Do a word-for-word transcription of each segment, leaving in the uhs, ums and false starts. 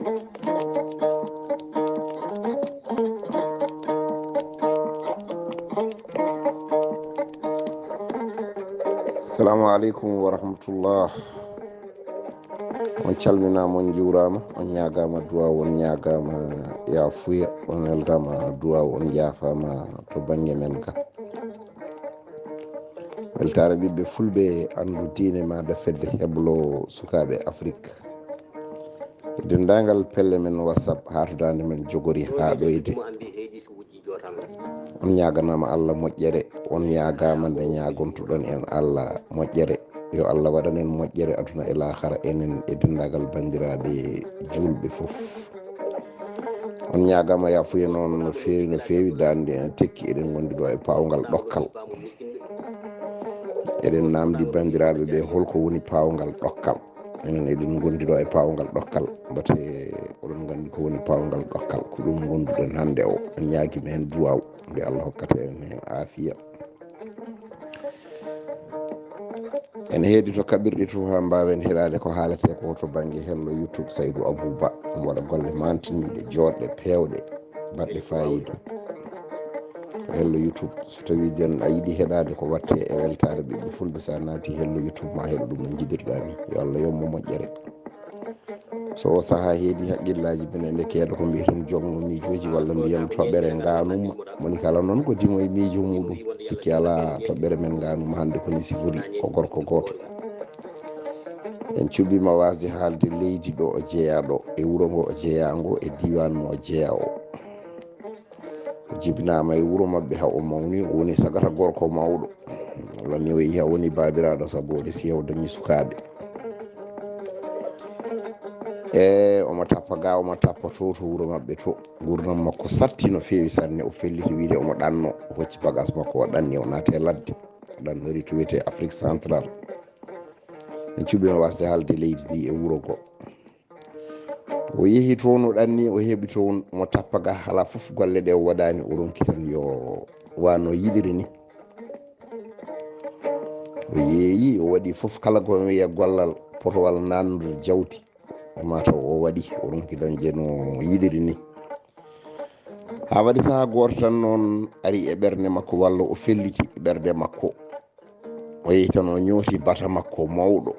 Assalamu aleykum wa rahmatullah. On calminaama, on njuuraama, on ñaagaama duwaaw, on ñaagaama yaafuya, on neldama duwaaw, on njaafaama to bannge men ga. Weltaare ɓiɓɓe fulɓe, anndu diine maada fedde heblo sukaaɓe Afrik. E denndaangal pelle men WhatsApp haa to daande men jogori haa ɗoyde. On ñaaganaama Allah moƴƴere, on ñaagaama nde ñaagontoɗon en Allah moƴƴere. Yo Allah waɗan en moƴƴere aduna e laakara, enen e denndaangal banndiraaɓe juulɓe fof. On ñaagaama yaafuya noon no feewi, no feewi, daande en tekki, eɗen ngondi ɗo e paawngal ɗokkal. Eɗen naamndi banndiraaɓe ɓe, holko woni paawngal ɗokkal? Enen eɗen ngondi ɗo e paawngal ɗokkal, mbate oɗon nganndi ko woni paawngal ɗokkal, ko ɗum ngonduɗen hannde o. En ñaagima heen duwaaw, nde Allah hokkata en heen aafiya. Ene heedi to kaɓirɗe to haa mbaawen heɗaade ko haalete ko to bannge hello YouTube Saydou Abou Ba, omo waɗa golle mantinniiɗe, jooɗɗe, peewɗe, baɗɗe faayiida. Ko hello YouTube, so tawii jon a yiɗi heɗaade ko waɗte e weltaare ɓiɓɓe fulɓe, so a naati hello YouTube ma heɗo ɗum no njiɗirɗa ni. Yo Allah yommo moƴƴere. So o sahaa heedi haqqillaaji men ene keeda ko mbiyeten joom miijooji walla mbiyen toɓɓere ngaanuma. Moni kala noon ko dimo e miijo muɗum. Sikki alaa toɓɓere men ngaanuma hannde ko ni sifori ko gorko gooto. En cuɓiima waasde haalde leydi ɗo o jeyaa ɗo, e wuro ngo o jeyaa ngo, e diiwaan mo o jeyaa o. O jibinaama e wuro maɓɓe haa o mawni, o woni sagata gorko mawɗo. Walla ni o yehi haa woni baabiraaɗo sabu o resi haa o dañi sukaaɓe. E omo tappa ga, omo tappa to, to wuro maɓɓe to. Nguurndam makko satti no feewi sanne, o felliti wiyde omo ɗanno, o hocci bagaas makko o ɗanni, o naati e ladde. O ɗannori to wiyetee Afrique Centrale. En cuɓiima waasde haalde leydi ndi e wuro ngo. O yehi toon, o ɗanni, o heɓi toon, omo tappa ga, alaa fof golle ɗe o waɗaani, o ronki tan yo wano yiɗiri ni. O yeeyi, o waɗi fof kala ko wiya gollal potowal naatnude jawdi, mataw o waɗi, o ronki dañde no yiɗiri ni. Haa waɗi sahaa gooto tan noon ari e ɓernde makko, walla o felliti ɓernde makko. O yehi tan o ñooti bata makko mawɗo.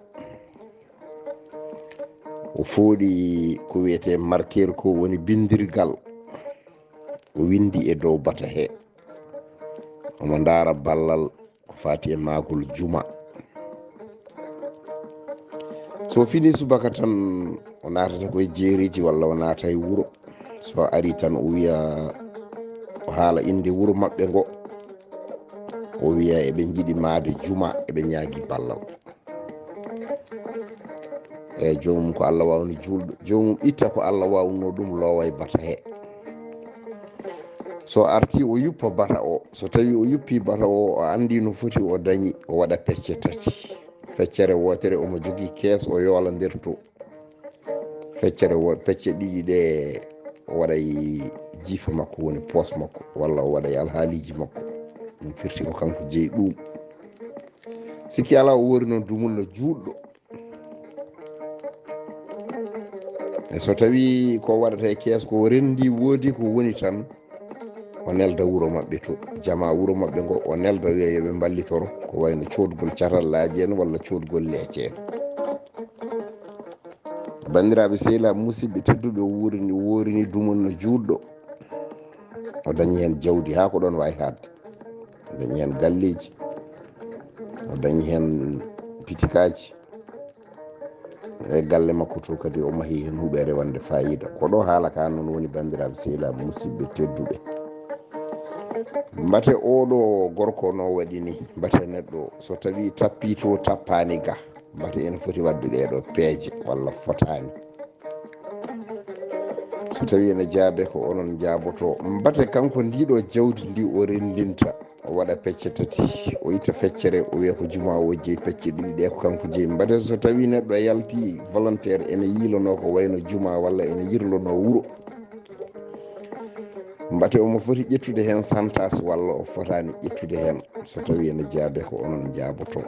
O fooɗi ko wiyetee marqueur, ko woni binndirgal. O winndi e dow bata he. Omo ndaara ballal ko faati e maagol juma. So fini subaka tan, o naatata koye jeereji walla o naata e wuro. So ari tan o wiya, o haala innde wuro maɓɓe ngo. O wiya eɓe njiɗi maade juma, eɓe ñaagi ballal. Eyi, joomum ko Allah waawni juulɗo. Joomum itta ko Allah waawnoo ɗum, loowa e bata he. So arti o yuppa bata o. So tawi o yuppi bata o, o anndi no foti o dañi, o waɗa pecce tati. Feccere wootere omo jogii kees o yoola nder to. Feccere wo-, pecce ɗiɗi ɗe o waɗa e jiifa makko, woni poos makko, walla o waɗa e alhaaliiji makko. Ɗum firti ko kanko jeyi ɗum. Sikki alaa o woori noon dumunna juutɗo. E so tawi ko waɗata e kees ko renndi woodi ko woni tan, o nelda wuro maɓɓe to, jama wuro maɓɓe ngo, o nelda wiya yo ɓe mballitoro, ko wayno coodgol catallaaji en walla coodgol leece en. Banndiraaɓe sehilaaɓe musidɓe tedduɓe, o wuurini, wuurini dumunna juutɗo. O dañi heen jawdi haa ko ɗoon waawi haaɗde. O dañi heen galleeji. O dañi heen pitikaaji. E galle makko to kadi o mahi heen huɓeere wonde faayiida. Ko ɗo haala ka noon woni, banndiraaɓe sehilaaɓe musidɓe tedduɓe. Mbate oɗo gorko no waɗi ni, mbate neɗɗo so tawi tappi to, tappaani ga, mbate ene foti waɗde ɗee ɗo peeje walla fotaani. So tawi ene jaabe ko onon njaaboto, mbate kanko ndi ɗo jawdi ndi o renndinta, o waɗa pecce tati, o itta feccere, o wiya ko juma o jeyi, pecce ɗiɗi ɗe ko kanko jeyi. Mbate so tawi neɗɗo yalti volontaire ene yiilono ko wayno juma walla ene yirlono wuro, mbate omo foti ƴettude heen santas walla o fotaani ƴettude heen, so tawi ene jaabe ko onon njaaboto.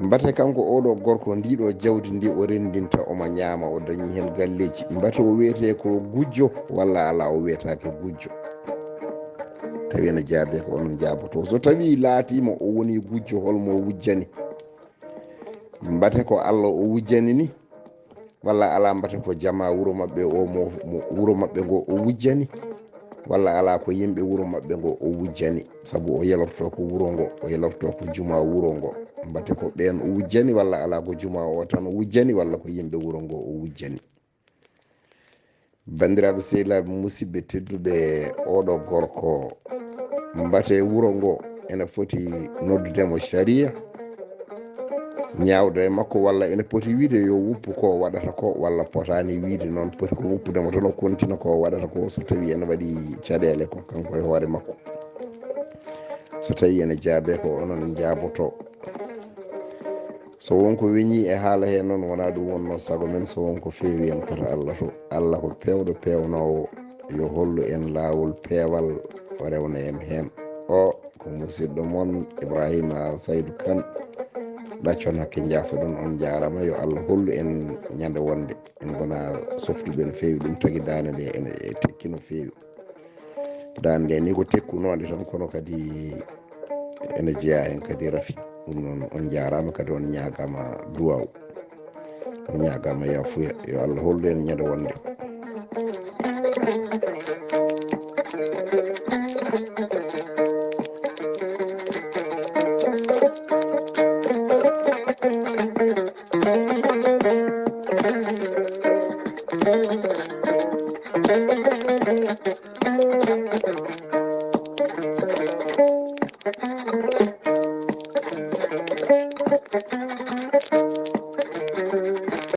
Mbate kanko oɗo gorko, ndiɗo jawdi ndi o renndinta, omo ñaama, o dañi heen galleeji. Mbate o wiyetee ko gujjo, walla alaa o wiyetaake gujjo? Tawi ene jaabee ko onon njaaboto. So tawii laatiima o wonii gujjo, hol mo o wujjani? Mbate ko Alla o wujjani ni? Walla alaa, mbate ko jamaa wuro maɓɓe o mo, mo wuro maɓɓe ngo o wujjani? Walla alaa, ko yimɓe wuro maɓɓe ngo o wujjani? Sabu o yalorto ko wuro ngo, o yalorto ko jumaa wuro ngo. Mbate ko ɓeen o wujjani, walla alaa, ko jumaa o tan o wujjani, walla ko yimɓe wuro ngo o wujjani? Banndiraaɓe sehilaaɓe, musidɓe tedduɓe, oɗo gorko, mbate wuro ngo ene foti noddude mo sariya, ñaawda e makko, walla ene poti wiide yo woppu ko waɗata ko, walla potaani wiide noon, poti ko woppude mo tan o kontina ko waɗata ko, so tawii ene waɗi caɗeele ko kanko e hoore makko. So tawii ene jaabee ko onon njaaboto. So won ko weñii e haala hee noon, wonaa ɗum wonnoo sago men. So won ko feewi en, koto Alla to. Alla ko peewɗo peewnoowo, yo hollu en laawol peewal, o rewna en heen. O ko musidɗo mon Ibrahima Saydu Kan, ɗaccon hakke, njaafoɗon. On njaaraama, yo Alla hollu en ñande wonde en ngona softuɓe no feewi. Ɗum tagi daande nde ene tekki no feewi. Daande nde ni ko tekkunoonde tan, kono kadi ene jeyaa heen kadi rafi. Ɗum noon, on njaaraama kadi, on ñaagaama duwaaw, on ñaagaama yaafuya. Yo Alla hollu en ñande wonde.